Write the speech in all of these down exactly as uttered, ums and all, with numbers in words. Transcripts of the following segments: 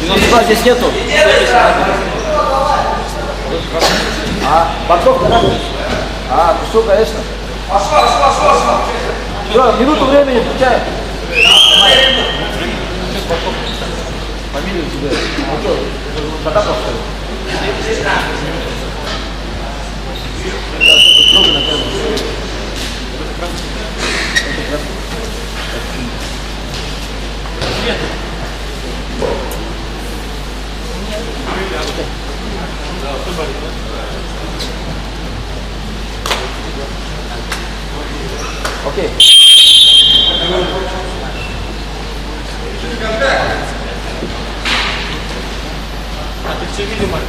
Минута, здесь нету. А, подготовка, да? А, ну всё, конечно. Всё, минуту времени включаем. Фамилию тебе. Ну что, когда поставил? Окей. А ты всё видел, Марк?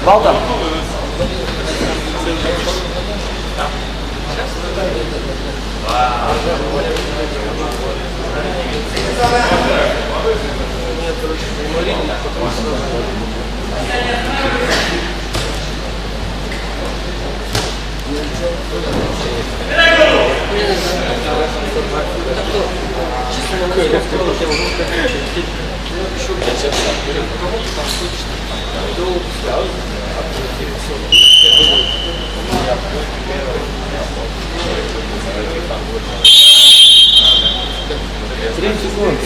Балтан. Тридцать секунд.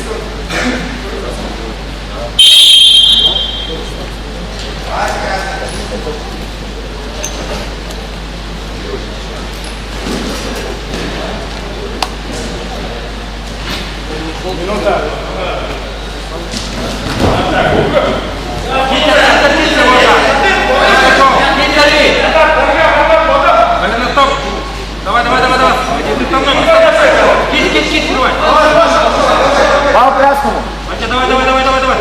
Минута. Давай, давай, давай, давай. Кисть, кисть, кисть, давай. Балл красному. Давай, давай, давай, давай, давай.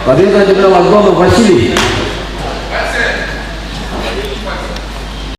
Победу одержал Антонов Василий.